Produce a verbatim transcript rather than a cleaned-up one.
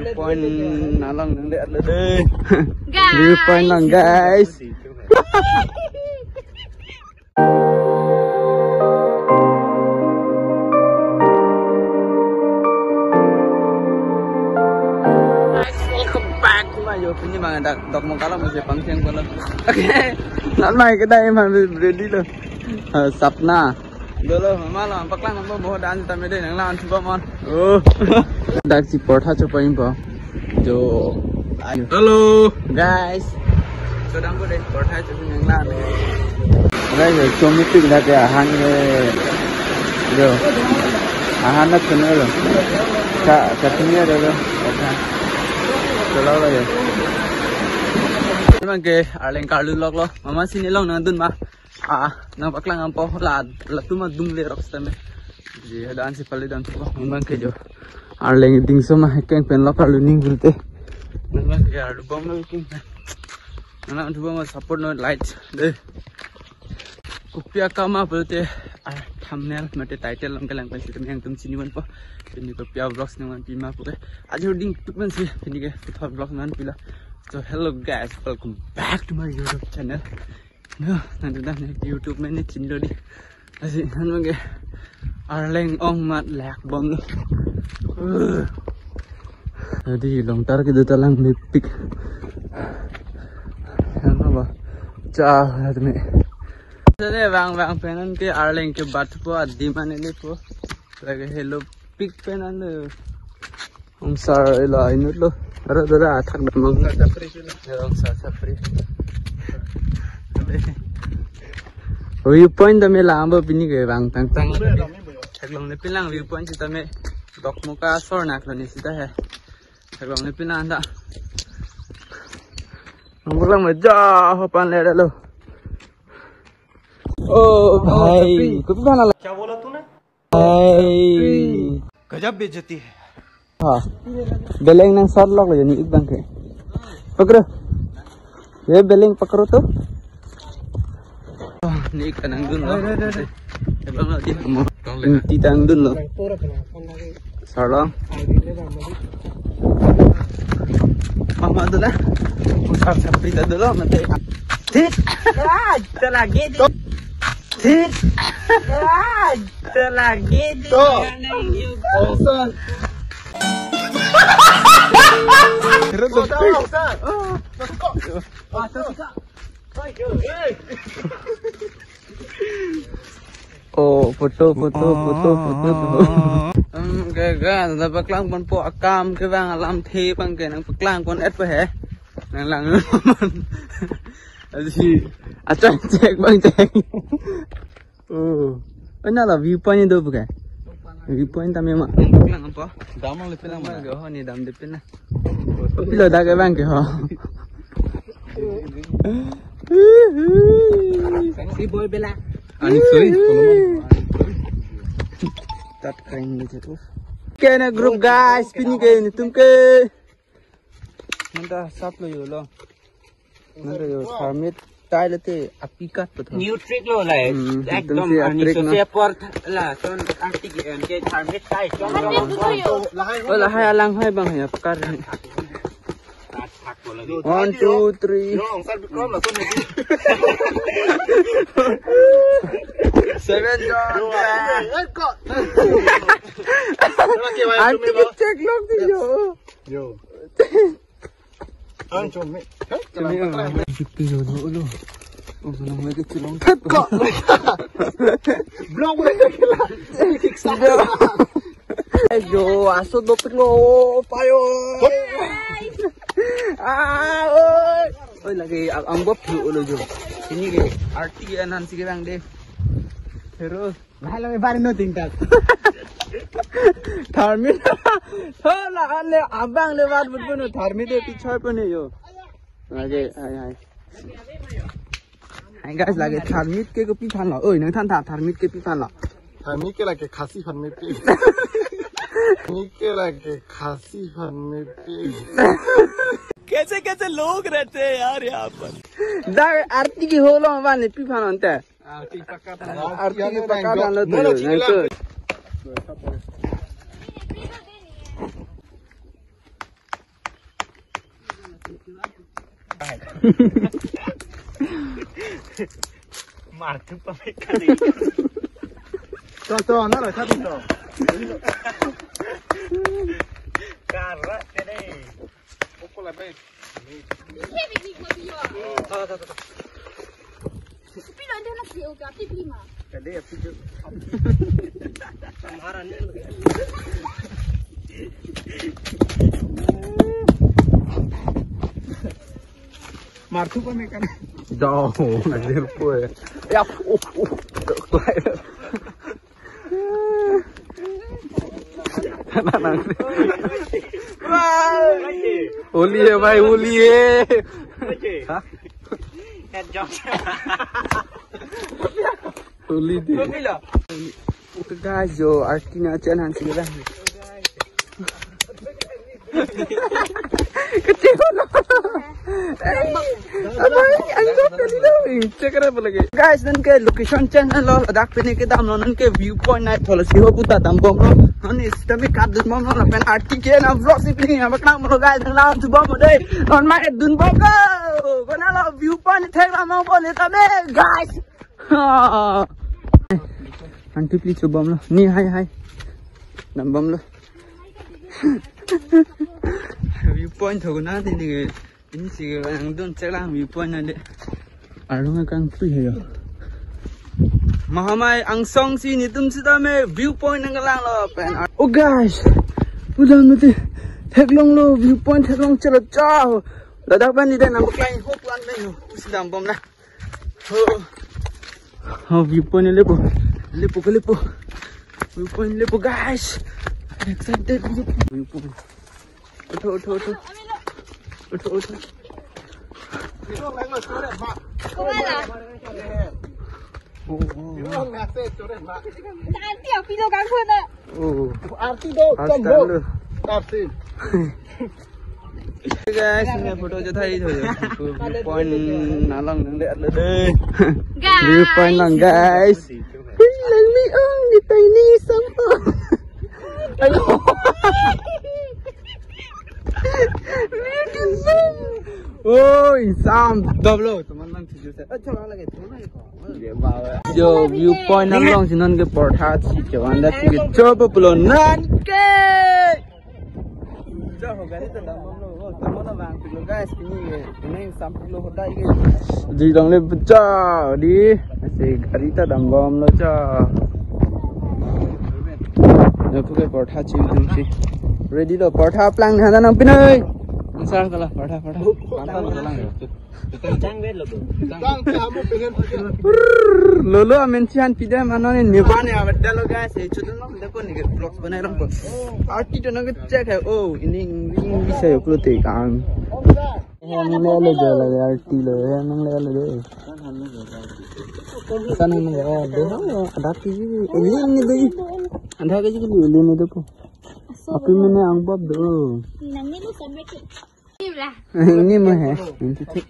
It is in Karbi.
Point along nang de, ada de. Guys. View point along, guys. Welcome back to my YouTube. Pini bang dak Dokmoka along masih pangsiang pala. Okay. Nanmai kedai man ready lo. Ah, sapna. Dolo, mama lo, paklang nangpo, boho dan tame de, nang lang chuba mon. Oh. Dak si portha chuba impo. Jo. Hello. Guys. Chodang ko de, portha chuba nang lang. Guys, chomi tik dak ya, han ye. Jo. Ahan na chunelo. Ka, ka chunelo. Chalo lo yo. Memang ke Arleng karlu lok lo. Mama sini long nangdun ma. Ah, nangpaklang ampo la, latum adung le rok sitame. Ji, hadan si pali dam si po, memang ke jo. Arleng dingso ma hekeng pen lo karlu ning pulote. Memang ke arlu bom lo king pen. Nang nangthu bom support non like de. Kopi akam ma pulote, ah, thumbnail mate title along kelang pen sitame nangtum chini vanpo. Pini kopi a vlogs nang vanpi ma puke. Ajo ding put man si, pini ke puthot vlogs nang vanpi lo. So hello guys, welcome back to my YouTube channel. No, nanti dah nih YouTube mene chin lo di. Asi han mangke Arleng ong mat lek bom lo. Adi longtar kedo ta langmepik. Ano ba? Cha hat me. Sede bang bang penan ke Arleng ke bat po adi mane le po. Lake helopik penan lo. Ong sar ila inut lo. Ara dara athak damang. Ong sar sapri sila. Ya, ong sar sapri. View point tame lang bo pini ke bang tang tang. Theklongle pilang view point sitame. Dokmoka asor nak lo ni sita he. Theklongle pilang da. Nang pulang maja hopan le lo. Oh, bhai. Kopi bana la. क्या बोला तूने? Hai. गजब बेइज्जती है। Ha. Beleng nang sat lok lo jani ik bang ke. Pakro. Ye beleng pakro to. Oh, ni ik nangdun lo. Hai, hai, hai, hai. Ebang lo di. Mo. Ti nangdun lo. Sarlang. Mama dun na. Usar sapri ta dun lo mate. Thik. Ah, ito lagi di. Thik. Ah, ito lagi di. To. Yan ang yugo. Ongsan. Pero to, to, ongsan. Oh, photo, photo, photo, photo. Hmm, gaga, da paklang ponpo akam ke bang alamthe bang ke nangpaklang pon-et pa he. Nang lang. Asi, achan check bang check. Oh. Ana la view point do bukan? View point tame ma. Nangpaklang ampo? Damang le pilang ma. Ga ho ni dam de pina. Pilo da ke bang ke ho. Sexy boy bela. Ani sorry. Tat kain ni tu. Kena group guys, pini ke netum ke. Nanda sap lo yo lo. Nanda yo permit tai le te apikat betul. New trick lo lai. Hmm, ekdom si ani trick so no. Siap por la ton anti ke permit tai. Oh, lahai alang hai bang ya pakar ni. One, two, three. Yo, Ongsan Bikram langsung ni. Seven John. Yo, eh, kok. Anti check lock di yo. Yo. Ang chumi. Chumi ang. Fifty yo lo lo. Ang sana mo ke chilong. Kok. Blog mo ke la. Kick sa. Ayo, aso dopik lo, payo. Ah, oi. Oi, lagi ang, ang bop lo jo. Sini ke, arti ke anan si kerang de. Pero, mahal lang bar no tingkat. Tharmit. Thola ale abang le bar but no tharmit de pichoi pone yo. Lagi, ai, ai. Hai guys, lagi tharmit ke kopi than lo. Oi, nang than tha, tharmit ke pi than lo. Tharmit ke lagi khasi phan me pi. Tharmit ke lagi khasi phan me pi. कैसे कैसे लोग रहते हैं यार यहाँ पर। Da arti ke holo van pi phan ante. Arti ke pakka than lo. Arti ke pakka than lo tu. Nang tu. Marthu pamekani. To, to, na, na, to, to. Karat ka dei. Opo la, be? Ka dei, api jo. Marthu pamekani. Dong, anjir po eh. Ya, oh, oh. Holi है भाई, होली है। हाँ? होली दे। Okay, guys, jo arti na channel si kita. Kecil. Abang, ang gua kali dah, Bing. Check it out lagi. Guys, nonke location channel lo, ladak pine kedam lo, nonke viewpoint nai tholo si ho puta dambom lo. Non is tami kat dun bom lo, pen arti ke na vlog si pine, abang nam lo guys, nang lam tu bom lo dei. Non mai dun bom ko. Kona lo viewpoint thek lam bom lo tame, guys. Aunty, please, chubom lo. Ni, hi, hi. Dambom lo. Viewpoint thok na, ni, ni. Ini si ang dun check lang viewpoint na dei. Arlong kangpui he yo. Mahamai angsong si netum sitame viewpoint nangkelang lo pen. Oh guys. Udah mati. Theklong lo viewpoint theklong chelo cha. Ladak pen ni dei nang pakai hope lan dei yo. Usi dambom na. Oh. Oh, viewpoint lepo. Lepo ke lepo. Viewpoint lepo, guys. Excited. Viewpoint. Utho, utho, utho. Utho, utho. Oh, oh, oh. Nanti api lo ganggu na. Oh. Arti do, arti tam do. Arti. Guys, ini photo jo thai tho. Viewpoint along nang dei lo dei. Guys. Viewpoint lang, guys. Lang ni ong ni tiny sample. Ayo. Oh, insam double. Teman lang tujuh set. Acha lagi, teman lagi. Yo, viewpoint along si nonke portha si chevan da si ke chopo pulo nonke. Cha ho gari ta dambom lo, oh, tamo na bang pulo guys, ini ke, ini sam pulo hodai ke. Di dong le pecah di, si gari ta dambom lo cha. Yo, puke portha si tum si. Ready lo portha plang ni hana nang pinoi. Ansar kala portha portha. Pantang kala yo. Lolo amen chihan pidam ano ne niban ya bedalo guys, eh, chudun lo deko ni vlogs banai rong ko. Arti to nang check hai. Oh, ini ini bisa yo pulo te kang. Yang ne le jala arti lo, yang nang le le. Sana nang le de. Ada ti ini ini de. Ada ke ji ini ini de ko. Api mene ang bob do. Nang ni lu sampai ke. Ini mah hai. Ini tu.